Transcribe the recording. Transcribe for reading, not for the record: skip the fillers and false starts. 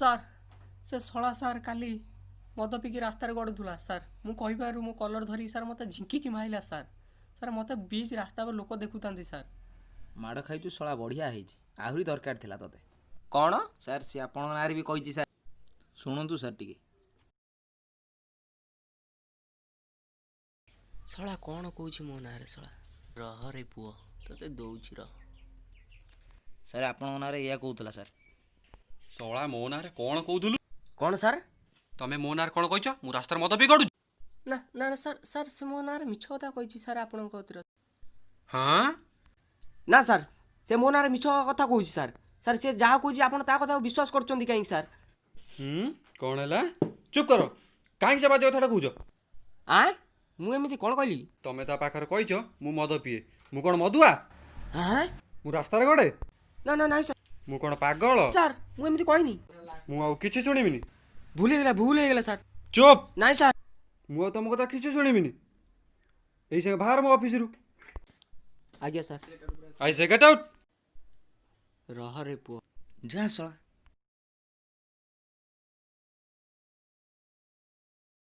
Sir, ସେ ଶଳା sir କାଲି ମଦ ପିଇକି ରାସ୍ତାରେ ଗଡ଼ୁଥିଲା ସାର୍। ମୁଁ କହିବାରୁ ମୋ କଲର୍ ଧରିକି ସାର୍ ମୋତେ ଝିଙ୍କିକି ମାଇଲା ସାର୍। ସାର୍, ମୋତେ ବିଚ୍ ରାସ୍ତା ଉପରେ ଲୋକ ଦେଖୁଥାନ୍ତି ସାର୍। ମାଡ଼ ଖାଇଛୁ ଶଳା, ବଢ଼ିଆ ହେଇଛି। ଆହୁରି ଦରକାର ଥିଲା ତତେ। କ'ଣ? ସାର୍, ସିଏ ଆପଣଙ୍କ ନାଁରେ ବି କହିଛି ସାର୍। ଶୁଣନ୍ତୁ ସାର୍ ଟିକେ। ଶଳା କ'ଣ କହୁଛି ମୋ ନାଁରେ? ଶଳା, ରହରେ ପୁଅ, ତୋତେ ଦଉଛି ରହ। ସାର୍, ଆପଣଙ୍କ ନାଁରେ ଏଇଆ କହୁଥିଲା ସାର୍। ଶଳା, ମୋ ନାଁରେ କ'ଣ କହୁଥିଲୁ? କ'ଣ ସାର୍? ତମେ ମୋ ନାଁରେ କ'ଣ କହିଛ? ମୁଁ ରାସ୍ତାରେ ମଦ ପିଇ ଗଡୁଛି? ନା ନା ନା ସାର୍, ସାର୍, ସେ ମୋ ନାଁରେ ମିଛ କଥା କହିଛି ସାର୍ ଆପଣଙ୍କ କତିରେ। ହଁ? ନା ସାର୍, ସେ ମୋ ନାଁରେ ମିଛ କଥା କହୁଛି ସାର୍। ସାର୍, ସେ ଯାହା କହୁଛି ଆପଣ ତା କଥାକୁ ବିଶ୍ୱାସ କରୁଛନ୍ତି କାହିଁକି ସାର୍? ହୁଁ, କ'ଣ ହେଲା? ଚୁପ୍ କର। କାହିଁକି ସେ ବାଜେ କଥାଟା କହୁଛ? ଆଁ, ମୁଁ ଏମିତି କ'ଣ କହିଲି? ତମେ ତା ପାଖରେ କହିଛ ମୁଁ ମଦ ପିଏ। ମୁଁ କ'ଣ ମଦୁଆ? ଆଁ? ମୁଁ ରାସ୍ତାରେ ଗଡ଼େ? ନା ନା, ନାଇଁ ସାର୍। ମୁଁ କ'ଣ ପାଗଳ? ସାର୍, ମୁଁ ଏମିତି କହିନି। ମୁଁ ଆଉ କିଛି ଶୁଣିବିନି। ଭୁଲ ହେଇଗଲା, ଭୁଲ ହେଇଗଲା ସାର୍। ଚୁପ୍। ନାଇଁ ସାର୍। ମୁଁ ଆଉ ତମ କଥା କିଛି ଶୁଣିବିନି। ଏଇ ସାଙ୍ଗେ ବାହାର ମୋ ଅଫିସରୁ। ଆଜ୍ଞା sir. I say get out. ରହରେ ପୁଅ। ଯା ଶଳା।